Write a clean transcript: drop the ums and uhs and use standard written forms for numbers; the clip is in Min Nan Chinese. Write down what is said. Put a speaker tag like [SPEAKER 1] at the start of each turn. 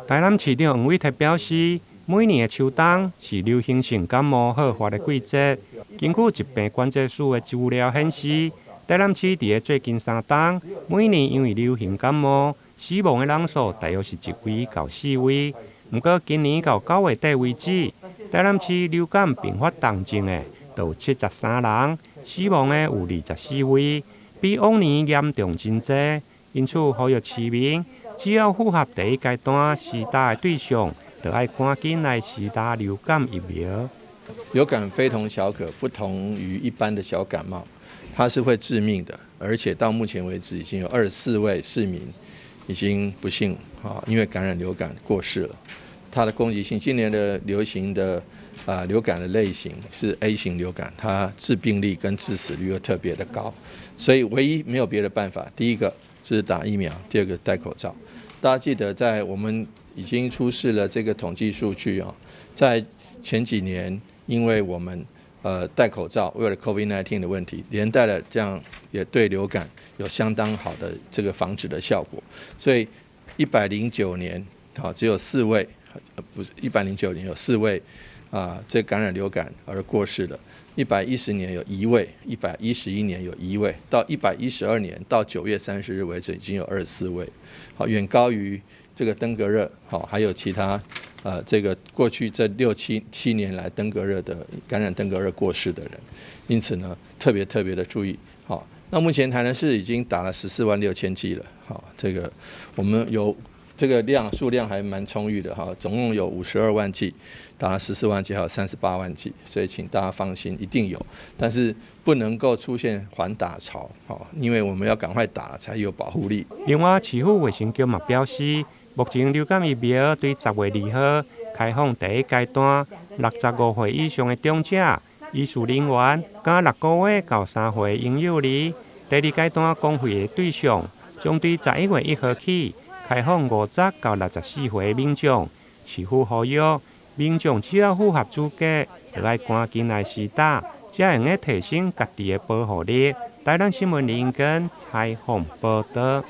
[SPEAKER 1] 台南市長黃偉哲表示，每年的秋冬是流行性感冒好發的季節。根據疾病管制署的資料顯示，台南市佇个最近3冬，每年因為流行感冒死亡的人數大約是一位到四位。毋過今年到9月底為止，台南市流感併發重症的就有73人，死亡的有24位，比往年嚴重真濟。因此，呼籲市民只要符合第一階段施打的對象，就愛趕緊來施打流感疫苗。
[SPEAKER 2] 流感非同小可，不同於一般的小感冒，它是會致命的，而且到目前為止已經有24位市民已經不幸啊，因為感染流感過世了。它的攻擊性，今年的流行的流感的類型是 A 型流感，它致病力跟致死率又特別的高，所以唯一沒有別的辦法，第一個是打疫苗，第二個戴口罩。大家記得，在我們已經出示了這個統計數據啊，在前幾年，因為我們戴口罩，為了 COVID-19 的問題，連帶了這樣也對流感有相當好的這個防止的效果。所以109年，好只有四位，不是109年有四位啊，這感染流感而過世的。110年有一位，111年有一位，到112年到9月30日為止，已經有24位，好，遠高於這個登革熱，好，還有其他，這個過去這六七七年來登革熱的感染登革熱過世的人，因此呢，特別特別的注意，好，那目前台南市已經打了14萬6千劑了，好，這個我們有這個量數量還蠻充裕的哈，總共有52萬劑，打了14萬劑，還有38萬劑，所以請大家放心，一定有，但是不能夠出現緩打潮，因為我們要趕快打才有保護力。
[SPEAKER 1] 另外，市府衛生局嘛表示，目前流感疫苗對10月2號開放第一階段，65歲以上的長者、醫事人員，佮6個月到3歲嬰幼兒。第二階段公費的對象，將對11月1號起開放50到64歲民眾。市府呼籲民眾只要符合資格，就愛趕緊來施打，才會用提升家己的保護力。台南新聞林根採訪報導。